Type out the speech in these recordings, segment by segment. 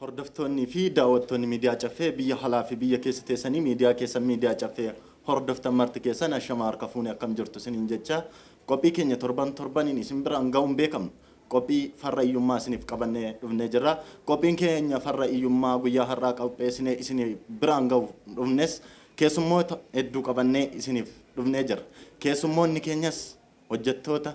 Hordoftoonnii fi daawwattoonni miidiyaa Caffee biyya alaa fi biyya keessa teessanii miidiyaa keessan miidiyaa Caffee hordoftan marti keessan, ashama harka fuune, akkam jirtu isiniin jecha. Qophii keenya torban torbaniin isin biraan ga'uun beekamnu, qophii farra hiyyummaa isiniif qabannee dhufnee jirra. Qophiin keenya farra hiyyummaa guyyaa har'aa qopheessinee isiniif biraan ga'uuf dhufnes keessummoota hedduu qabannee isiniif dhufnee jirra. Keessummoonni keenyas hojjettoota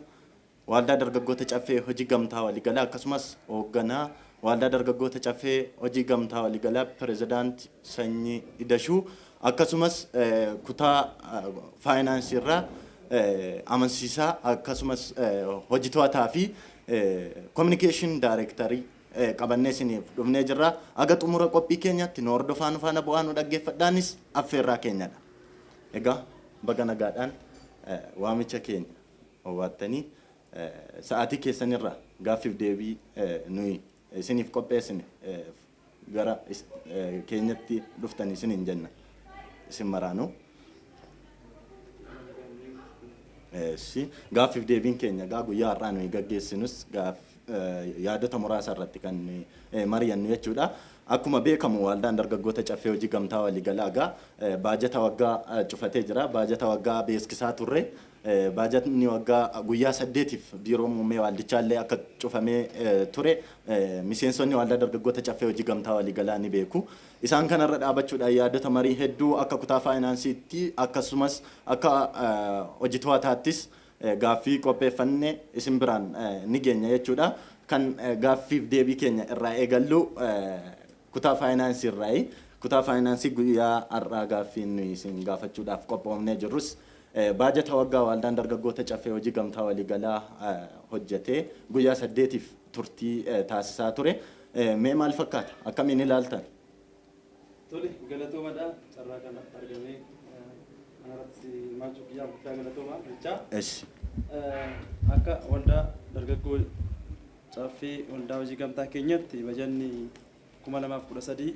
Waldaa Dargaggoota Caffee Hojii Gamtaa Waliigalaa, akkasumas hoogganaa Waldaa Dargaggoota Caffee Hojii Gamtaa Waliigalaa Pirezidaanti Sanyii Idashuu, akkasumas kutaa faayinaansii irraa amansiisaa, akkasumas hojii to'ataa fi communication directorii qabannee isiniif dhufnee jirra. Aga xumura qophii keenyatti nu hordofaa, nu faana bu'aa, nu dhaggeeffadhaanis affeerraa keenyadha. Egaa baga nagaadhaan waamicha keenya hawwaattanii sa'aatii keessanirraa gaaffiif deebii nuyi isiniif qopheessine gara keenyatti dhuftan isiniin jenna isin maraanuu. Gaaffiif deebiin keenya egaa guyyaa har'aa nuyi gaggeessinus yaadota muraasa irratti kan mari'annu jechuudha. Akkuma beekamu Waldaan Dargaggoota Caffee Hojii Gamtaa Waliigalaa egaa baajata waggaa cufatee jira. Baajata waggaa beeksisaa turre. Baajatni waggaa guyyaa 8f biiroo muummee waldichaa akka cufamee ture miseensonni Waldaa Dargaggoota Caffee Hojii Gamtaa Waliigalaa ni beeku. Isaan kanarra dhaabachuudhaan yaadota marii hedduu akka kutaa faayinaansiitti, akkasumas akka hojii to'ataattis gaaffii qopheeffanne isin biraan ni geenya jechuudha. Kan gaaffiif deebii keenya irraa eegallu kutaa faayinaansii irraayi. Kutaa faayinaansii guyyaa har'aa gaaffii nuyi isin gaafachuudhaaf qophoofnee jirrus baajata waggaa Waldaan Dargaggoota Caffee Hojii Gamtaa Waliigalaa hojjetee guyyaa 8f turtii taasisaa ture. Mee maal fakkaata? Akkamiin ilaaltan? Tole, galatoomadha. Carraa kanatti argamee kanarratti hirmaachuu kiyyaaf guddaa galatooma jechaa. Akka Waldaa Dargaggoo Caffee Waldaa Hojii Gamtaa keenyatti bajanni 2013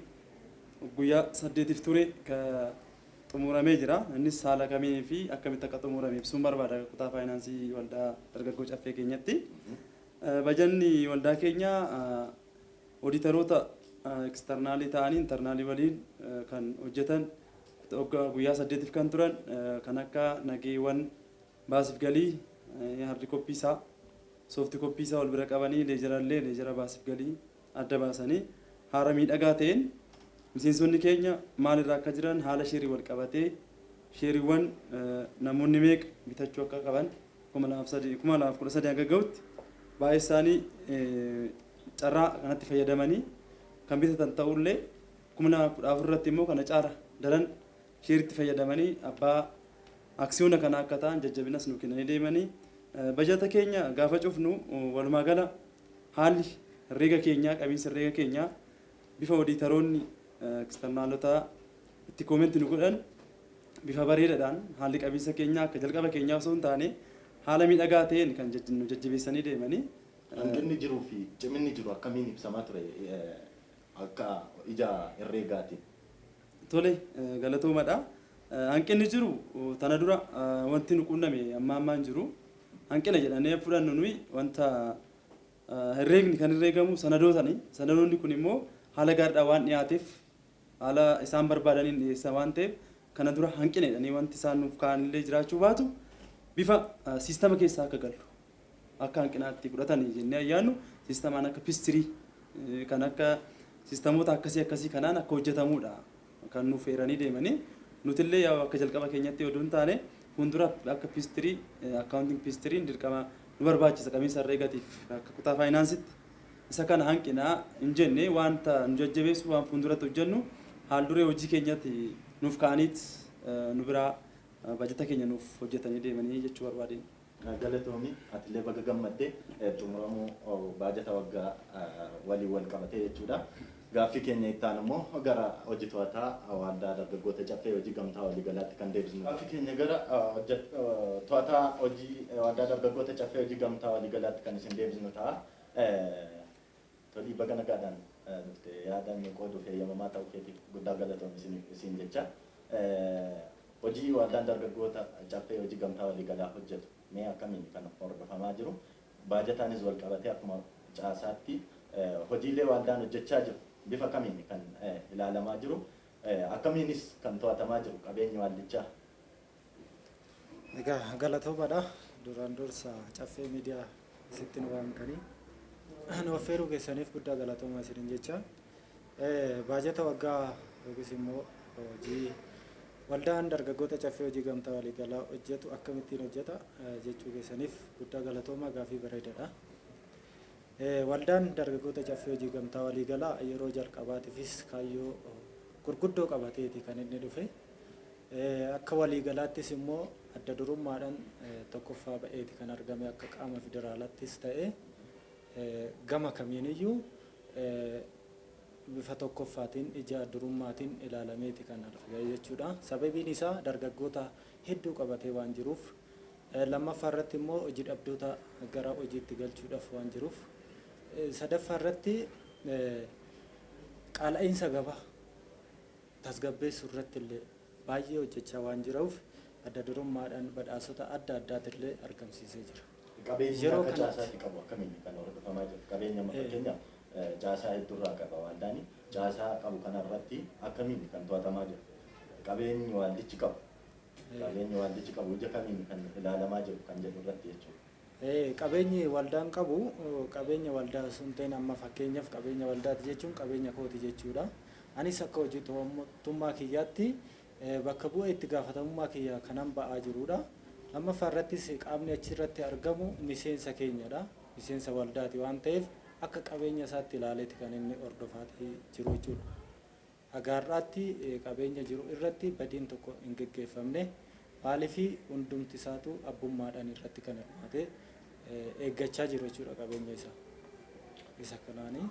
guyyaa 8f ture ka xumuramee jira. Innis haala kamii fi akkamitti akka xumurame ibsuun barbaada kutaa faayinaansii Waldaa Dargaggoo Caffee keenyatti. Bajanni waldaa keenya ooditaroota externalii ta'anii internalii waliin kan hojjetan, guyyaa 8f kan turan, kan akka nageewwan baasiif galii hard copy isaa, soft copy isaa wal bira qabanii, ledgerallee ledgera baasiif galii adda baasanii, haala miidhagaa ta'een miseensonni keenya maalirra akka jiran, haala sheerii wal qabatee sheeriiwwan namoonni meeqa bitachuu akka qaban, 2013 hanga gahutti baay'ee isaanii carraa kanatti fayyadamanii kan bitatan ta'ullee, 2014 irratti immoo kana caala daran sheeritti fayyadamanii abbaa aksiyoona kana akka ta'an jajjabinas nu kennanii deemanii. Bajata keenya gaafa cufnu walumaa gala haalli herreega keenyaa, qabiinsa herreega keenyaa bifa oodiitaroonni externalotaa itti commentii nu godhan bifa bareedaadhaan haalli qabiinsa keenyaa akka jalqaba keenyaa osoo hin taane haala miidhagaa ta'een kan nu jajjabeessanii deemanii. Hanqinni jiruu fi ciminni jiru akkamiin ibsamaa ture akka ija herreegaatiin? Tole, galatoomadha. Hanqinni jiru tana dura wanti nu qunname amma ammaan jiru. Hanqina jedhanii fudhannu nuyi wanta herreegni kan herreegamu sanadootani. Sanadoonni kun immoo haala gaariidhaan waan dhiyaateef, haala isaan barbaadaniin dhiyeessa waan ta'eef, kana dura hanqina jedhanii wanti isaan nuuf kaa'anillee jiraachuu baatu, bifa siistama keessaa akka gallu akka hanqinaatti fudhatanii jennee ayyaannu siistamaan akka Peachtree, kan akka siistamoota akkasii akkasii kanaan akka hojjetamudha kan nuuf eeranii deemanii. Nutillee yaa akka jalqaba keenyatti oduu hin taane fuuldura akka Peachtree, accounting Peachtreen dirqama nu barbaachisa qabiinsa herreegatiif akka kutaa faayinaansitti. Isa kana hanqinaa hin jenne, wanta nu jajjabeessu, waan fuulduratti hojjennu haal duree hojii keenyatti nuuf ka'aniit nu biraa bajata keenya nuuf hojjetanii deemanii jechuu barbaadeen. Galatoomi, atillee baga gammaddee xumuramuu baajata waggaa waliin wal qabatee jechuudha. Gaaffii keenya itti aanu immoo gara hojii to'ataa Waldaa Dargaggoota Caffee Hojii Gamtaa Waliigalaatti kan deebisnu. Gaaffii keenya gara to'ataa hojii Waldaa Dargaggoota Caffee Hojii Gamtaa Waliigalaatti kan isin deebisnu ta'a. Tolii, baga nagaadhaan dhufte, yaada nu qooduuf eeyyamamaa ta'uu keetiif guddaa galatoomi isin jecha. Hojii Waldaan Dargaggoota Caffee Hojii Gamtaa Waliigalaa hojjetu mee akkamiin kan hordofamaa jiru? Baajataanis wal qabatee akkuma caasaatti hojiilee waldaan hojjechaa jiru Bifa kamiin kan ilaalamaa jiru, akkamiinis kan to'atamaa jiru qabeenyi waldichaa? Egaa galatoomaadha. Duraan dursa Caffee Miidiyaa isitti nu waamtanii nu affeeruu keessaniif guddaa galatoomaa isiniin jecha. Baajata waggaa yookiis immoo hojii waldaan dargaggoota Caffee Hojii Gamtaa Waliigalaa hojjetu akkamittiin hojjeta jechuu keessaniif guddaa galatoomaa, gaafii bareedaadha. Waldaan dargaggoota Caffee Hojii Gamtaa Waliigalaa yeroo jalqabaatiifis kaayyoo gurguddoo qabateeti kan inni dhufe. Akka waliigalaattis immoo adda durummaadhaan tokkoffaa ba'eeti kan argame, akka qaama federaalaattis ta'e gama kamiiniyyuu bifa tokkoffaatiin ija durummaatiin ilaalameeti kan argame jechuudha. Sababiin isaa dargaggoota hedduu qabatee waan jiruuf, lammaffaa irratti immoo hojii dhabdoota gara hojiitti galchuudhaaf waan jiruuf, sadaffaa irratti qaala'iinsa gabaa tasgabbeessuu irratti illee baay'ee hojjechaa waan jiruuf adda durummaadhaan badhaasota adda addaatillee argamsiisee jira. Qabeenya akka caasaatti qabu akkamiin kan hordofamaa jiru? Qabeenya fakkeenyaaf caasaa hedduurraa qaba waldaan. Caasaa qabu kanarratti akkamiin kan to'atamaa jiru? Qabeenyi waldichi qabu. Qabeenyi waldichi qabu ija kamiin kan ilaalamaa jiru kan jedhu irratti jechuudha. Qabeenyi waldaan qabu qabeenya waldaa sun ta'in, amma fakkeenyaaf qabeenya waldaati jechuun qabeenya kooti jechuudha. Anis akka hojii to'attummaa kiyyaatti bakka bu'ee itti gaafatamummaa kiyya kanan ba'aa jirudha. Lammaffaa irrattis qaamni achirratti argamu miseensa keenyadha. Miseensa waldaati waan ta'eef akka qabeenya isaatti ilaaleeti kan inni hordofaatii jiru jechuudha. Haga har'aatti qabeenya jiru irratti badiin tokko hin geggeeffamne. Maaliifi hundumti isaatu abbummaadhaan irratti kan hirmaate eeggachaa jiru jechuudha qabeenya isaa. Isa kanaanii.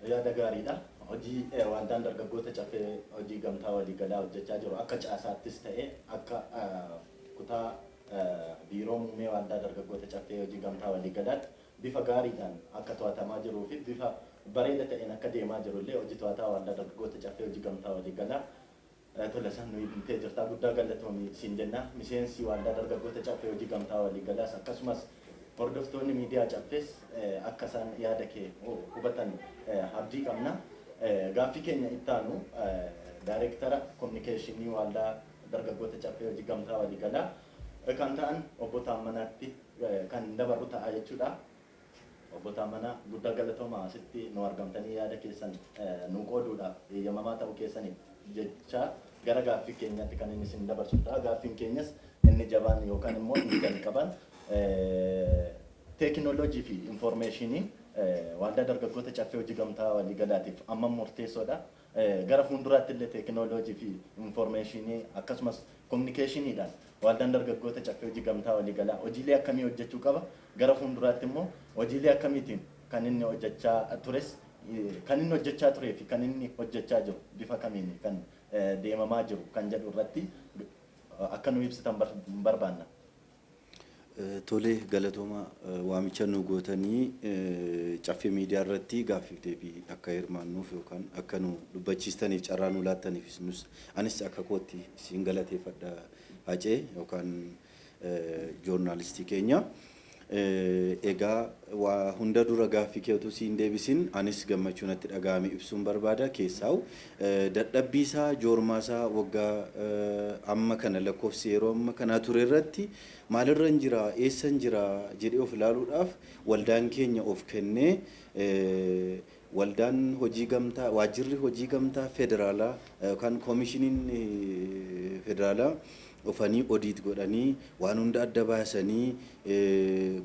Yaada gaariidha. Hojii waldaan dargaggoota Caffee Hojii Gamtaa Waliigalaa hojjechaa jiru akka caasaattis ta'e akka kutaa biiroo muummee waldaa dargaggoota Caffee Hojii Gamtaa Waliigalaatti bifa gaariidhaan akka to'atamaa jiruu fi bifa bareeda ta'een akka deemaa jiru illee hojii to'ataa waldaa dargaggoota Caffee Hojii Gamtaa Waliigalaa Tolasaan nu himtee jirta. Guddaa galatoomii siin jenna. Miseensi waldaa dargaggoota Caffee Hojii Gamtaa Waliigalaas akkasumas hordoftoonni miidiyaa Caffees akka isaan yaada kee hubatan abdii qabna. Gaaffii keenya ittaanu daayireektara kominikeeshinii waldaa dargaggoota Caffee Hojii Gamtaa Waliigalaa kan ta'an obbo Taammanaatti kan dabarru ta'a jechuudha. Obbo Taammanaa, guddaa galatoomaa, asitti nu argamtanii yaada keessan nu qooduudhaaf eeyyamamaa ta'uu keessaniif jecha gara gaaffii keenyaatti kan inni isin dabarsu ta'a. Gaaffiin keenyas inni jabaan yookaan immoo inni jalqaban teekinooloojii fi infoormeeshinii waldaa dargaggoota Caffee Hojii Gamtaa Waliigalaatiif amma murteessoodha. Gara fuulduraatti illee teekinooloojii fi infoormeeshinii akkasumas kominikeeshiniidhaan waldaan dargaggoota Caffee Hojii Gamtaa Waliigalaa hojiilee akkamii hojjechuu qaba? Gara fuulduraatti immoo hojiilee akkamiitiin kan inni hojjechaa tures, kan inni hojjechaa turee fi kan inni hojjechaa jiru bifa kamiin kan deemamaa jiru kan jedhu irratti akka nu ibsitan barbaanna. Tole, galatooma, waamicha nu gootanii Caffee Miidiyaa irratti gaaffiif deebii akka hirmaannuuf yookaan akka nu dubbachiistaniif carraa nu laattaniif nus anis akka kootti isin galateeffadha, Hacee yookaan joornaalistii keenya. Egaa waa hunda dura gaaffii kee utuu siin deebisin anis gammachuu natti dhaga'ame ibsuun barbaada. Keessaa'u dadhabbii isaa, joormaa isaa waggaa amma kana lakkoofsi yeroo amma kanaa ture irratti maalirra hin jira, eessa hin jira jedhee of ilaaluudhaaf waldaan keenya of kennee, waldaan hojii gamtaa, waajjirri hojii gamtaa federaalaa yookaan koomishiniin federaalaa dhufanii audit godhanii, waan hunda adda baasanii,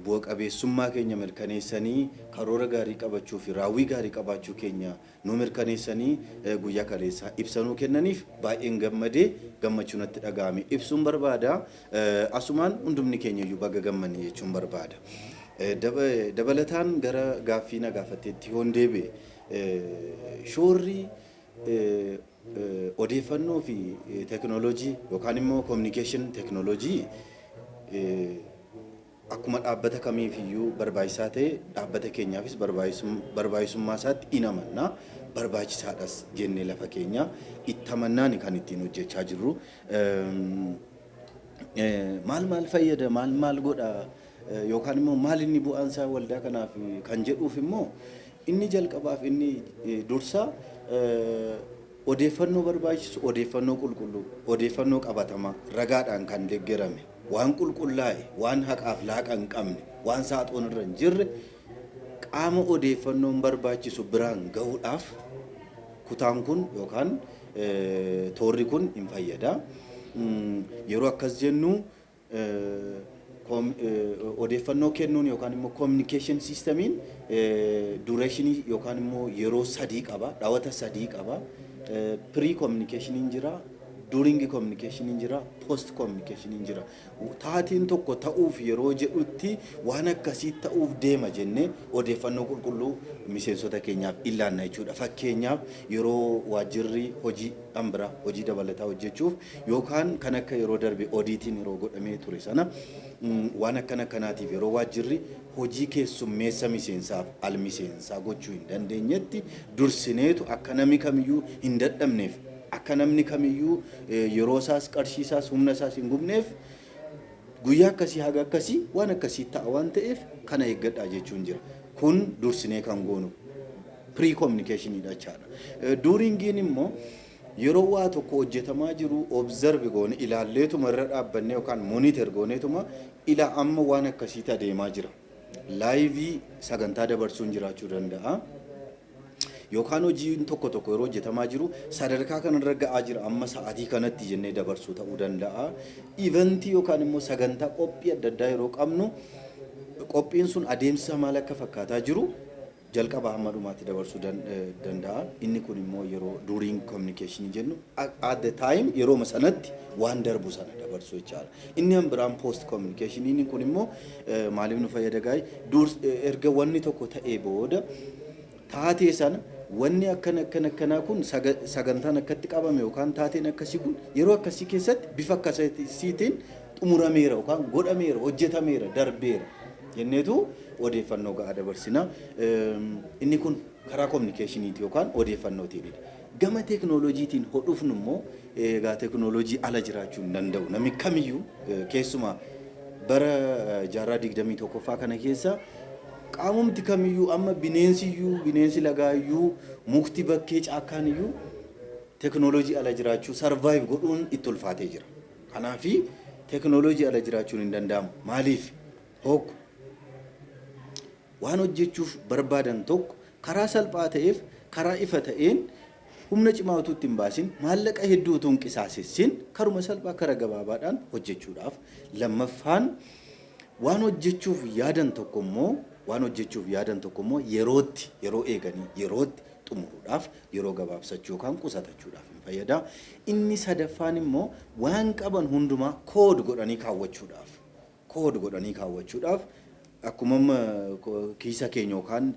bu'a qabeessummaa keenya mirkaneessanii, karoora gaarii qabachuu fi raawwii gaarii qabaachuu keenya nu mirkaneessanii guyyaa kaleessaa ibsanuu kennaniif baay'een gammadee gammachuu natti dhaga'ame ibsuun barbaada. Asumaan hundumni keenya iyyuu baga gammanne jechuun barbaada. Dabalataan gara gaaffii na gaafatteetti yoon deebi'e, shoorri odeeffannoo fi teekinooloojii yookaan immoo communication technology akkuma dhaabbata kamiifiyyuu barbaachisaa ta'e dhaabbata keenyaafis barbaachisummaa isaatti in amanna, barbaachisaadhas jennee lafa keenya itti amannaan kan ittiin hojjechaa jirru. Maal maal fayyada, maal maal godha, yookaan immoo maal inni bu'aan isaa waldaa kanaaf kan jedhuuf immoo Inni jalqabaaf inni dursa odeeffannoo barbaachisu, odeeffannoo qulqulluu, odeeffannoo qabatamaa, ragaadhaan kan deeggarame, waan qulqullaa'e, waan haqaaf laaqa hin qabne, waan saaxoon irra hin jirre qaama odeeffannoon barbaachisu biraan gahuudhaaf kutaan kun yookaan toorri kun hin fayyada. Yeroo akkas jennu odeeffannoo kennuun yookaan immoo communication systemiin duration yookaan immoo yeroo sadii qaba, dhawata sadii qaba. Pre communication jira, during communication jira, post communication jira. Taateen tokko ta'uuf yeroo jedhutti waan akkasii ta'uuf deema jennee odeeffannoo qulqulluu miseensota keenyaaf ilaanna jechuudha. Fakkeenyaaf yeroo waajjirri hojii dhanbiraa hojii dabalataa hojjechuuf yookaan kan akka yeroo darbe odiitiin yeroo godhamee ture sana waan akkana akkanaatiif yeroo waajjirri hojii keessummeessa miseensaaf al miseensaa gochuu hin dandeenyetti dursineetu akka namni kamiyyuu hin dadhabneef, akka namni kamiyyuu yeroo isaas qarshii isaas humna isaas hin gubneef guyyaa akkasii haga akkasii waan akkasii ta'a waan ta'eef kana eeggadhaa jechuun jira. Kun dursinee kan goonu pre communicationidha jechaadha. Duringiin immoo yeroo waa tokko hojjetamaa jiru observe goone ilaalleetuma irra dhaabbannee yookaan monitor gooneetuma ila amma waan akkasiitti adeemaa jira. Live sagantaa dabarsuun jiraachuu danda'a. Yookaan hojiin tokko tokko yeroo hojjetamaa jiru sadarkaa kanarra ga'aa jira amma sa'aatii kanatti jennee dabarsuu ta'uu danda'a. Eventii yookaan immoo sagantaa qophii adda addaa yeroo qabnu qophiin sun adeemsa maal akka fakkaataa jiru jalqaba hamma dhumaatti dabarsuu danda'a. Inni kun immoo yeroo during communication jennu at the time yeroo sanatti waan darbu sana dabarsuu jechaadha. Inni kan biraan post communication, inni kun immoo maaliif nu fayyada gaa'e? Erga wanni tokko ta'ee booda taatee sana wanni akkana akkana akkanaa kun sagantaan akkatti qabame yookaan taateen akkasii kun yeroo akkasii keessatti bifa akkasiitiin xumurameera yookaan godhameera, hojjetameera, darbeera jenneetu odeeffannoo ga'aa dabarsina. Inni kun karaa communicationiiti yookaan odeeffannootiinidha. Gama teeknooloojiitiin hodhufnu immoo egaa teeknooloojii ala jiraachuu hin danda'u. Namni kamiyyuu keessumaa bara jaarraa 21ffaa kana keessa qaamumti kamiyyuu amma bineensiyyuu, bineensi lagaayyuu, mukti bakkee caakkaan iyyuu teeknooloojii ala jiraachuu survive godhuun itti ulfaatee jira. Kanaafi teeknooloojii ala jiraachuun hin danda'amu. Maaliif? Tokko, waan hojjechuuf barbaadan tokko karaa salphaa ta'eef karaa ifa ta'een humna cimaa utuu itti hin baasin, maallaqa hedduu utuu hin qisaasessin karuma salphaa kara gabaabaadhaan hojjechuudhaaf. Lammaffaan, waan hojjechuuf yaadan tokko immoo yerootti yeroo eeganii yerootti xumuruudhaaf yeroo gabaabsachuu yookaan qusatachuudhaaf hin fayyada. Inni sadaffaan immoo waan qaban hundumaa code godhanii kaawwachuudhaaf. Code godhanii kaawwachuudhaaf akkuma amma kiisa keenya yookaan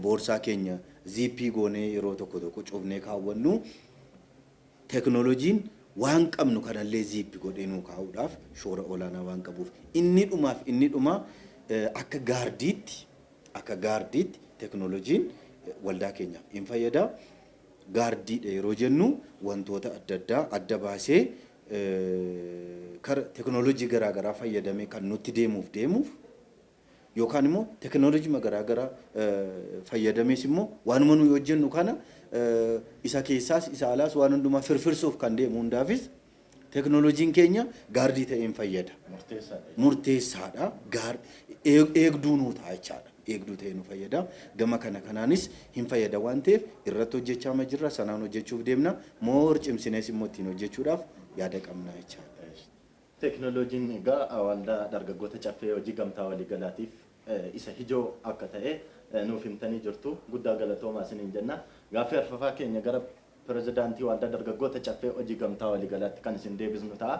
boorsaa keenya ziippii goonee yeroo tokko tokko cufnee kaawwannu, teeknooloojiin waan qabnu kanallee zip godhee nuu kaa'uudhaaf shoora olaanaa waan qabuuf. Inni dhumaaf inni dhumaa akka gaardiitti teeknooloojiin waldaa keenyaaf hin fayyada. Gaardiidha yeroo jennu wantoota adda addaa adda baasee kara teeknooloojii garaagaraa fayyadamee kan nutti deemuuf yookaan immoo teeknooloojii garaagaraa fayyadamees immoo waanuma nuyi hojjennu kana isa keessaas isa alaas waan hundumaa firfirsuuf kan deemu hundaafis teeknooloojiin keenya gaardii ta'een fayyada. Murteessaadha. Murteessaadha. Eegduu nuu ta'a jechaadha. Eegduu ta'ee nu fayyada. Gama kana kanaanis hin fayyada waan ta'eef irratti hojjechaa jirra. Sanaan hojjechuuf deemna. More cimsinees immoo ittiin hojjechuudhaaf yaada qabna jechaadha. Teeknooloojiin egaa waldaa dargaggoota Caffee Hojii Gamtaa Waliigalaatiif isa ijoo akka ta'e nuuf himtanii jirtu. Guddaa galatoomaa isiniin jenna. Gaaffii arfaffaa keenya gara pirezidaantii waldaa dargaggoota Caffee Hojii Gamtaa Waliigalaatti kan isin deebisnu ta'a.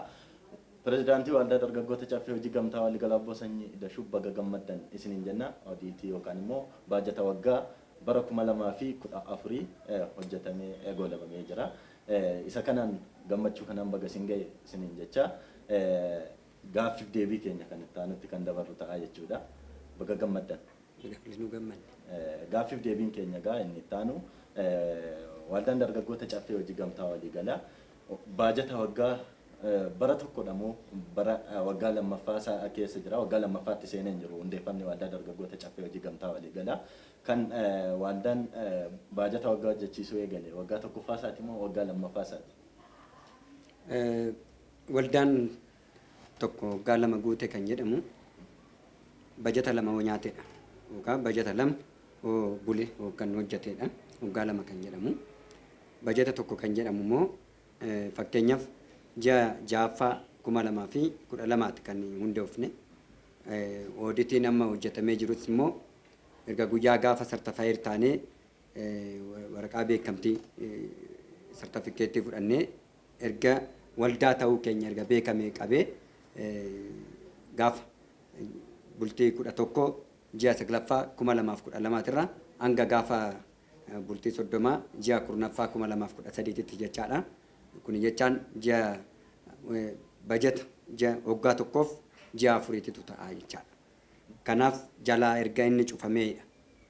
Pirezidaantii waldaa dargaggoota Caffee Hojii Gamtaa Waliigalaa Obbo Sanyii Dashuu, baga gammaddan isiniin jenna. Odiitii yookaan immoo baajata waggaa bara 2014 hojjetamee goolabamee jira. Isa kanaan gammachuu kanaan baga isin ga'e isiniin jecha gaaffiif deebii keenya kan itti aanutti kan dabarru ta'a jechuudha. Baga gammaddan. Nu gammadne. Gaaffiif deebiin keenya gaa inni itti aanu waldaan dargaggoota Caffee Hojii Gamtaa Waliigalaa baajata waggaa Bara tokkodha moo bara waggaa lammaffaa isaa keessa jira. Waggaa lammaffaatti seenee hin jiru hundeeffamni waldaa dargaggoota Caffee Hojii Gamtaa Waliigalaa. Kan waldaan baajata waggaa hojjechiisuu eegale waggaa tokkoffaa isaati moo waggaa lammaffaa isaati? Waldaan tokko waggaa 2 guute kan jedhamu bajata 2 hoo nyaatedha. Yookaan bajata 2 hoo bule yookaan hojjetedha. Waggaa 2 kan jedhamu. Bajata 1 kan jedhamu immoo fakkeenyaaf ji'a 6ffaa 2012 kan hundoofne. Ooditiin amma hojjetamee jirus immoo erga guyyaa gaafa sartifaayir taanee waraqaa beekamtii sartifikeettii fudhannee erga waldaa ta'uu keenya erga beekamee qabee gaafa bultii 11 ji'a 9ffaa 2012 irraa hanga gaafa bultii 30 ji'a 10ffaa 2013 jechaadha. Kun jechaan ji'a bajata ji'a waggaa tokkoof ji'a 4 ta'a jechaadha. Kanaaf jalaa erga inni cufameedha.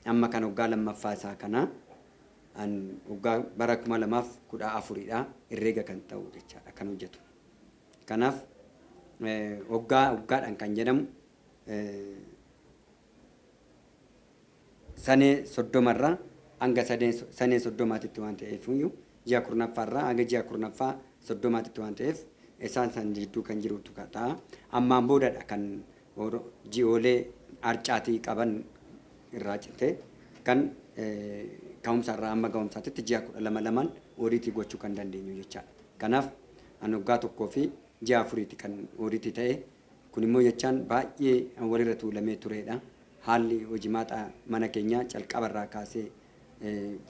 Amma kan waggaa lammaffaa isaa kana an waggaa bara 2014dha herreega kan ta'u jechaadha kan hojjetu. Kanaaf waggaa waggaadhaan kan jedhamu sanee 30 irraa hanga sanee 30 waan ta'eef iyyuu ji'a 10ffaa irraa hanga ji'a 10ffaa 30 waan ta'eef isaan san jidduu kan jirutu ta'a. Ammaan boodadha kan ji'oolee arcaatii qaban irraa citee kan ka'umsa irraa amma ga'umsaatitti ji'a 12 oodiitii gochuu kan dandeenyu jechaadha. Kanaaf an waggaa 1 fi ji'a 4 kan oodiitii ta'e kun immoo jechaan baay'ee walirra tuulamee turedha. Haalli hojii maaxaa mana keenyaa calqaba irraa kaasee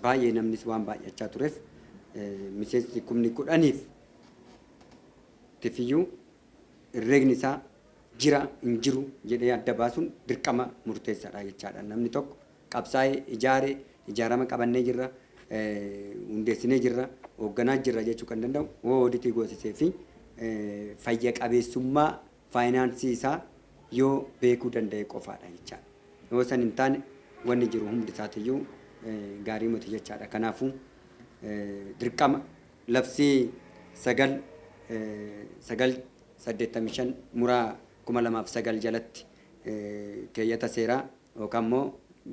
baay'ee namnis waan baay'achaa tureef miseensi 10,000 tifiyyuu herreegni isaa jira hin jiru jedhee adda baasuun dirqama murteessaadha jechaadha. Namni tokko qabsaa'ee ijaaree ijaarama qabannee jirra, hundeessinee jirra, hoogganaa jirra jechuu kan danda'u hoo ooditii goosisee fi fayya qabeessummaa faayinaansii isaa yoo beekuu danda'e qofaadha jechaadha. Yoo san hin taane wanni jiru hundi isaatiyyuu gaarii miti jechaadha. Kanaafuu dirqama labsii 9 985 muraa 2009 jalatti keeyyata seeraa yookaan immoo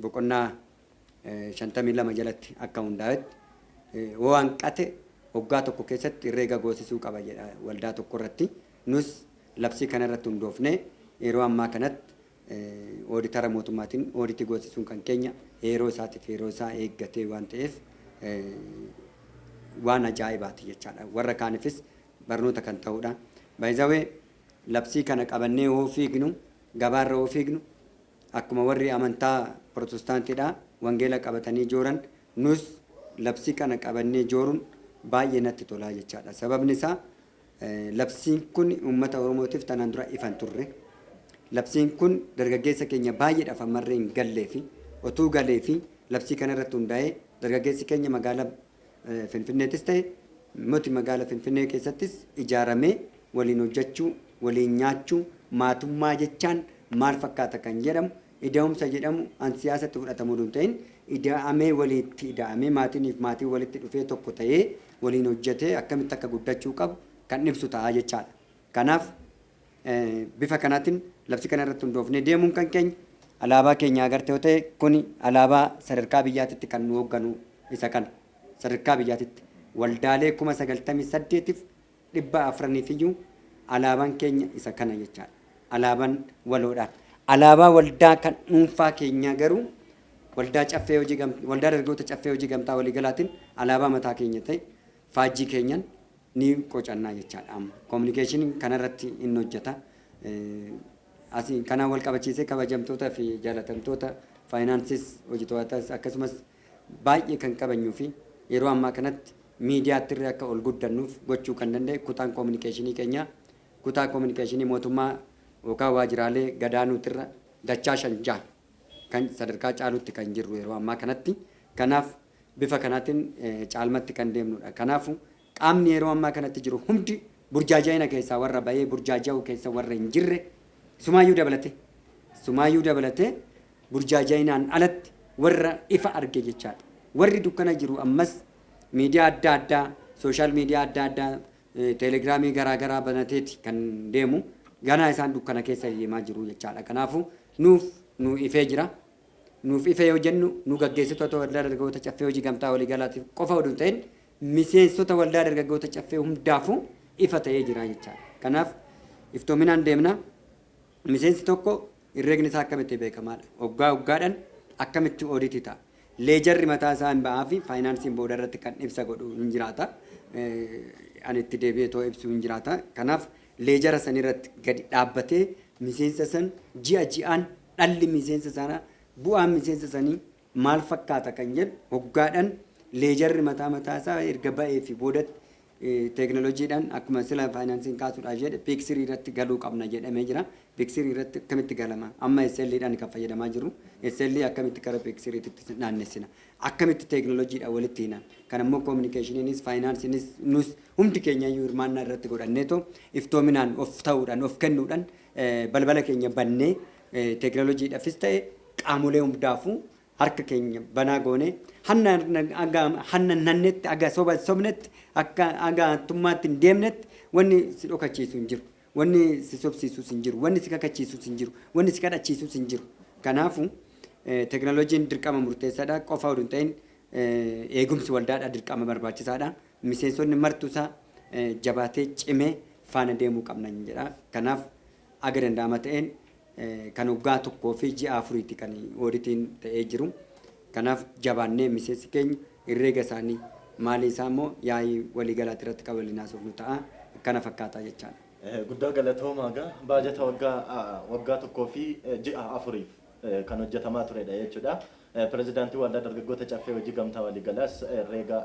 boqonnaa 52 jalatti akka hundaa'etti yoo hanqate waggaa tokko keessatti herreega goosisuu qaba jedha waldaa tokko irratti. Nus labsii kana irratti hundoofne yeroo ammaa kanatti ooditara mootummaatiin ooditii goosisuun kan keenya yeroo isaatiif yeroo isaa eeggatee waan ta'eef waan ajaa'ibaati jechaadha. Warra kaaniifis barnoota kan ta'udha. Baay'izawee labsii kana qabannee hoo fiignu gabaarra hoo fiignu akkuma warri amantaa Protestaantiidha wangeela qabatanii jooran nus labsii kana qabannee jooruun baay'ee natti tolaa jechaadha. Sababni isaa labsiin kun uummata Oromootiif tanaan dura ifan turre. Labsiin kun dargaggeessa keenya baay'eedhaaf ammarree hin gallee fi otuu galee fi labsii kana irratti hundaa'ee dargaggeessi keenya magaalaa Finfinneettis ta'e miti magaalaa Finfinnee keessattis ijaaramee waliin hojjechuu, waliin nyaachuu, maatummaa jechaan maal fakkaata kan jedhamu ida'umsa jedhamu an siyaasatti fudhatamuu hin ta'in ida'amee walitti ida'amee maatiiniif maatiin walitti dhufee tokko ta'ee waliin hojjetee akkamitti akka guddachuu qabu kan ibsu ta'a jechaadha. Kanaaf bifa kanaatiin labsi kana irratti hundoofnee deemuun kan keenya alaabaa keenya agartee yoo ta'e kuni alaabaa sadarkaa biyyaatitti kan nu hoogganu isa kana sadarkaa biyyaatitti waldaalee 98,400 iyyuu alaabaan keenya isa kana jechaadha. Alaabaan waloodhaan. Alaabaa waldaa kan dhuunfaa keenyaa garuu waldaa caffee hojii waldaa dargaggoota caffee hojii gamtaa waliigalaatiin alaabaa mataa keenya ta'e faajjii keenyan ni qocannaa jechaadha. Amma koominikeeshiniin kanarratti inni hojjeta. Asii kanaan wal qabachiisee kabajamtoota fi jaalatamtoota faayinaansis hojii to'atas akkasumas baay'ee kan qabanyuu fi yeroo ammaa kanatti miidiyaatti illee akka ol guddannuuf gochuu kan danda'e kutaan koominikeeshinii keenyaa kutaa koominikeeshinii mootummaa yookaan waajjiraalee gadaanuutirra dachaa 5-6 kan sadarkaa caalutti kan jirru yeroo ammaa kanatti. Kanaaf bifa kanaatiin caalmatti kan deemnudha. Kanaafuu qaamni yeroo ammaa kanatti jiru hundi burjaaja'ina keessaa warra bahee burjaaja'uu keessa warra hin jirre sumaayyuu dabalatee burjaaja'inaan alatti warra ifa arge jechaadha. Warri dukkana jiru ammas miidiyaa adda addaa, sooshaal miidiyaa adda addaa teelegiraamii garaagaraa banateeti kan deemu ganaa isaan dukkana keessa deemaa jiru jechaadha. Kanaafuu nuuf nu ifee jira. Nuuf ifee yoo jennu nu gaggeessitoota waldaa dargaggoota caffee hojii gamtaa waliigalaatiif qofa oduu hin ta'in miseensota waldaa dargaggoota caffee hundaafuu ifa ta'ee jira jechaadha. Kanaaf iftoominaan deemna. Miseensi tokko herreegni isaa akkamitti beekamaadha. Hoggaa hoggaadhaan akkamitti ooditii ta'a. Ledgerri mataa isaa hin ba'aa fi faayinaansiin booda irratti kan ibsa godhu hin jiraata. Ani itti deebi'ee too ibsu hin jiraata. Kanaaf ledgera san irratti gadi dhaabbatee miseensa san ji'a ji'aan dhalli miseensa sanaa bu'aan miseensa sanii maal fakkaata kan jedhu hoggaadhaan ledgerri mataa mataa isaa erga ba'ee fi boodatti teekinooloojiidhaan akkuma sila faayinaansiin kaasuudhaaf jedhe Peak 3 irratti galuu qabna jedhamee jira. Peak 3 irratti akkamitti galama? Amma Exceliidhaan kan fayyadamaa jiru. Excelii akkamitti gara Peak 3tti naannessina? Akkamitti teekinooloojiidhaan walitti hina? Kan ammoo koominikeeshiniinis faayinaansiinis nus hundi keenya iyyuu hirmaannaa irratti godhanneetoo iftoominaan of ta'uudhaan of kennuudhaan balbala keenya bannee teekinooloojiidhaafis ta'e qaamolee hundaafuu harka keenya banaa goone hanna nannetti aga soba sobnetti akka aga hattummaatti hin deemnetti wanni si dhokachiisu hin jiru, wanni si sobsiisus hin jiru, wanni si kakachiisus hin jiru, wanni si kadhachiisus hin jiru. Kanaafu teekinooloojiin dirqama murteessaadha qofa oduu hin ta'in eegumsi waldaadha dirqama barbaachisaadha. Miseensonni martuusaa jabaatee cimee faana deemuu qabna jedha. Kanaaf aga danda'ama ta'een kan waggaa 1 fi ji'a 4ti kan ooditiin ta'ee jiru. Kanaaf jabaannee miseensi keenya herreega isaanii maalii isaa immoo yaa'ii waliigalaatti irratti kan waliin haasofnu ta'a. Kana fakkaataa jechaadha. Guddaa galatoomaa. Gaa baajata waggaa 1 fi ji'a 4f kan hojjetamaa turedha jechuudha. Pirezidaantii waldaa dargaggoota caffee hojii gamtaa waliigalaas herreega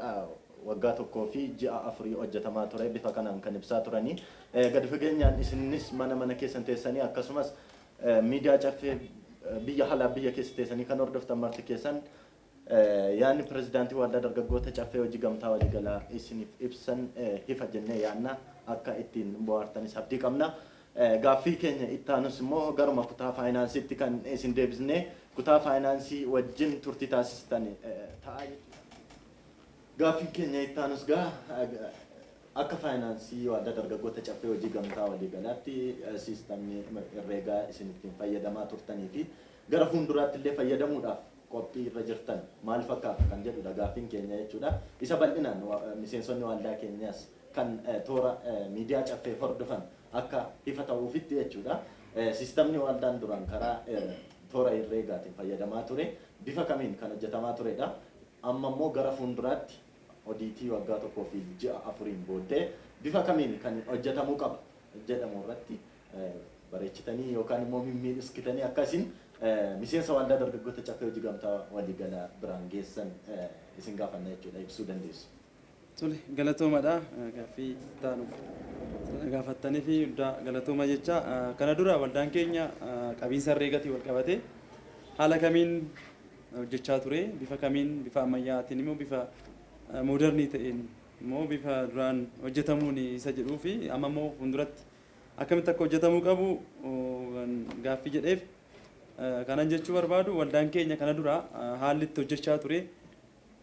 waggaa 1 fi ji'a 4 hojjetamaa ture bifa kanaan kan ibsaa turanii. Gadi fageenyaan isinis mana mana keessan teessanii akkasumas miidiyaa caffee biyya alaa biyya keessa teessanii kan hordoftan marti keessan yaadni pirezidaantii waldaa dargaggoota caffee hojii gamtaa waliigalaa isiniif ibsan ifa jennee yaadna, akka ittiin bohaartanis abdii qabna. Gaaffii keenya itti aanus immoo garuma kutaa faayinaansiitti kan isin deebisnee kutaa faayinaansii wajjin turtii taasistan ta'a jechuudha. Gaaffii keenya itti aanus gaa akka faayinaansii waldaa dargaggoota caffee hojii gamtaa waliigalaatti siistamni herreegaa isin ittiin fayyadamaa turtanii fi gara fuulduraatti illee fayyadamuudhaaf qophii irra jirtan maal fakkaata kan jedhudha gaaffiin keenya jechuudha. Isa bal'inaan miseensonni waldaa keenyaas kan toora miidiyaa caffee hordofan akka ifa ta'uufitti jechuudha. Siistamni waldaan duraan karaa toora herreegaatiin fayyadamaa ture bifa kamiin kan hojjetamaa turedha. Amma immoo gara fuulduraatti odiitii waggaa 1 fi ji'a 4n booddee bifa kamiin kan hojjetamuu qaba jedhamu irratti bareechitanii yookaan immoo mimmiidhagsitanii akkasiin miseensa waldaa dargaggoota caffee hojii gamtaa waliigalaa biraan geessan isin gaafanna jechuudha, ibsuu dandeessu. Tole, galatoomadha. Gaaffii taanuuf gaafattanii fi guddaa galatooma jecha. Kana dura waldaan keenya qabiinsa herreegatiin wal qabate haala kamiin hojjechaa ture, bifa kamiin, bifa ammayyaatiin immoo bifa moodernii ta'een immoo bifa duraan hojjetamuun isa jedhuu fi amma immoo fuulduratti akkamitti akka hojjetamuu qabu gaaffii jedheef kanan jechuu barbaadu, waldaan keenya kana dura haalli itti hojjechaa ture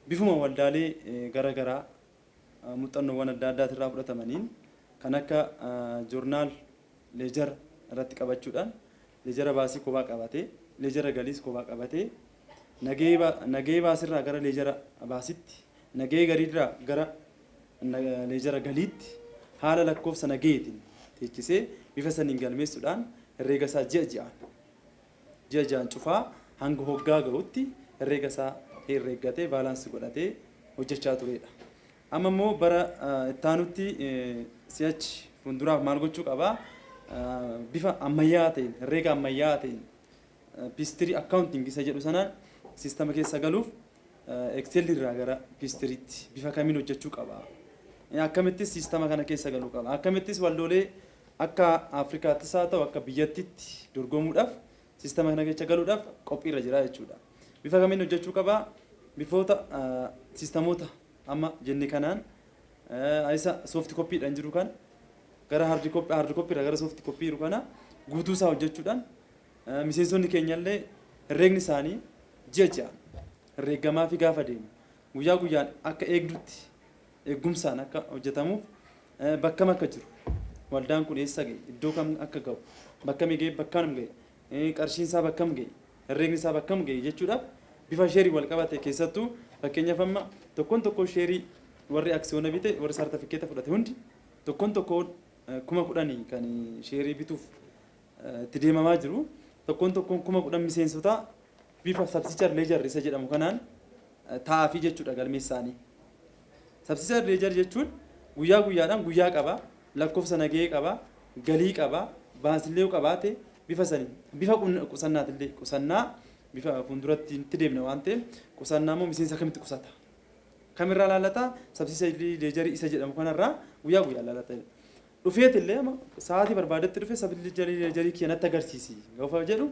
bifuma waldaalee gara garaa muuxannoowwan adda addaatirraa fudhatamaniin kan akka journal ledgera irratti qabachuudhaan ledgera baasii kophaa qabatee, ledgera galiis kophaa qabatee, nagahee baasirraa gara ledgera baasitti, nagahee galiirraa gara ledgera galiitti haala lakkoofsa nagaheetiin teechisee bifa saniin galmeessuudhaan herreega isaa ji'a ji'aan cufaa hanga hoggaa gahutti herreega isaa herreeggatee balance godhatee hojjechaa turedha. Amma immoo bara ittaanutti si'achi fuulduraaf maal gochuu qabaa? Bifa ammayyaa ta'een, herreega ammayyaa ta'een, Peachtree accounting isa jedhu sanaan siistama keessa galuuf Excel irraa gara Peachtreetti bifa kamiin hojjechuu qaba? Akkamittis siistama kana keessa galuu qaba? Akkamittis waldoolee akka Afrikaattis haa ta'u akka biyyattitti dorgomuudhaaf siistama kana keessa galuudhaaf qophiirra jira jechuudha. Bifa kamiin hojjechuu qaba? Bifoota siistamoota amma jenne kanaan isa soft copydhaan jiru kana gara hard copy, hard copydhaa gara soft copy jiru kana guutuu isaa hojjechuudhaan miseensonni keenyallee herreegni isaanii ji'a ji'aan herreegamaa fi gaafa deemu guyyaa guyyaan akka eegdutti eegumsaan akka hojjetamuuf Bakkam akka jiru waldaan kun eessa ga'e, iddoo kam akka ga'u, bakka ga'e, bakka ga'e, qarshiin isaa bakkam ga'e, herreegni isaa bakkam ga'e jechuudhaaf bifa sheerii wal qabate keessattuu fakkeenyaaf amma tokkoon tokkoo sheerii warri aksiyoona bite, warri saartifikeeta fudhate hundi tokkoon tokkoon 10,000 kan sheerii bituuf itti deemamaa jiru. Tokkoon tokkoon 10,000 miseensota bifa subsidiary ledger isa jedhamu kanaan taa'aafii jechuudha galmeessaanii. Subsidiary ledger jechuun guyyaa guyyaadhaan guyyaa qaba, lakkoofsa nagahee qaba, galii qaba, baasillee qabaate bifa sanii bifa qusannaatillee qusannaa bifa fuulduratti itti deemna waan ta'eef qusannaa immoo miseensa kamitti qusata? Kamirraa laallata? Subsidiary ledger isa jedhamu kanarraa guyyaa guyyaa laallata. Dhufeetillee sa'aatii barbaadetti dhufe subsidiary ledger keenyatti agarsiisi gaafa jedhu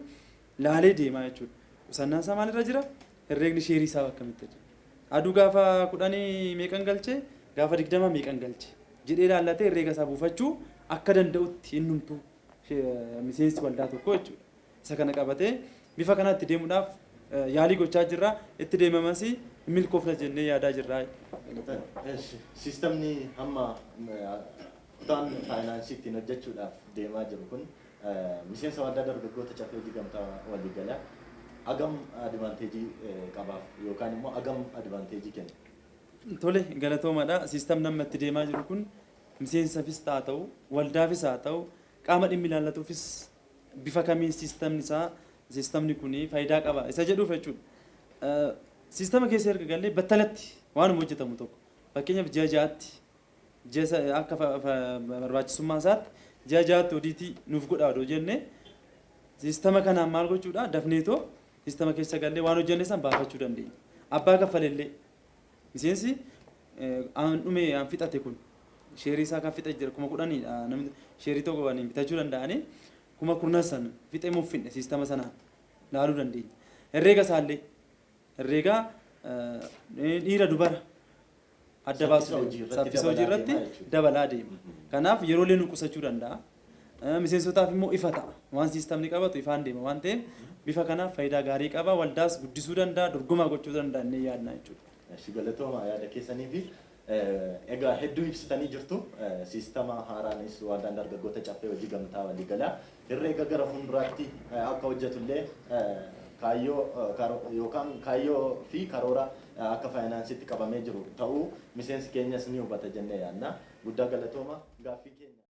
laalee deemaa jechuudha. Qusannaan isaa maalirra jira? Herreegni sheerii isaa akkamitti jira? Aduu gaafa 10 meeqan galchee, gaafa 20 meeqan galche jedhee laallatee herreega isaa buufachuu akka danda'utti innumtuu miseensi waldaa tokko jechuudha. Isa kana qabatee bifa kanatti deemuudhaaf yaalii gochaa jirra. Itti deemamas milkoofna jennee yaadaa jirra. Siistamni hamma kutaan faayinaansii ittiin hojjechuudhaaf deemaa jiru kun miseensa waldaa dargaggoota Caffee Hojii Gamtaa waliigalaa agam advaanteejii qabaaf yookaan immoo agam advaanteejii kenna? Tole, galatoomaadha. Siistamni amma itti deemaa jiru kun miseensafis haa ta'u, waldaafis haa ta'u, qaama dhimmi ilaallatuufis bifa kamiin siistamni isaa siistamni kun faayidaa qaba isa jedhuuf jechuudha. Siistama keessa erga gallee battalatti waanuma hojjetamu tokko fakkeenyaaf ji'a ja'aatti ji'a akka barbaachisummaa isaatti ji'a ja'aatti odiitii nuuf godhaa odoo jenne siistama kanaan maal gochuudha dafneetoo siistama keessa gallee waan hojjenne san baafachuu dandeenya. Abbaa kaffalellee miseensi aan dhume aan fixate kun sheerii isaa kan fixe jira 10,000 namni sheerii tokko waan bitachuu danda'anii 10,000 san fixee moo finne siistama sanaan laaluu dandeenya. Herreega isaallee herreega dhiira dubara adda baasuu saffisa hojii irratti dabalaa deema. Kanaaf yeroolee nu qusachuu danda'a. Miseensotaaf immoo ifa ta'a. Waan siistamni qabatu ifaan deema waan ta'eef bifa kanaaf faayidaa gaarii qaba. Waldaas guddisuu danda'a, dorgomaa gochuu danda'a inni yaadna jechuudha. Galatooma yaada keessanii fi egaa hedduu ibsitanii jirtu. Siistama haaraanis waldaan dargaggoota Caffee Hojii Gamtaa waliigalaa herreega gara fuulduraatti akka hojjetullee kaayyoo yookaan kaayyoo fi karoora akka faayinaansiitti qabamee jiru ta'uu miseensi keenyas ni hubata jennee yaadna. Guddaa galatooma gaaffii keenya.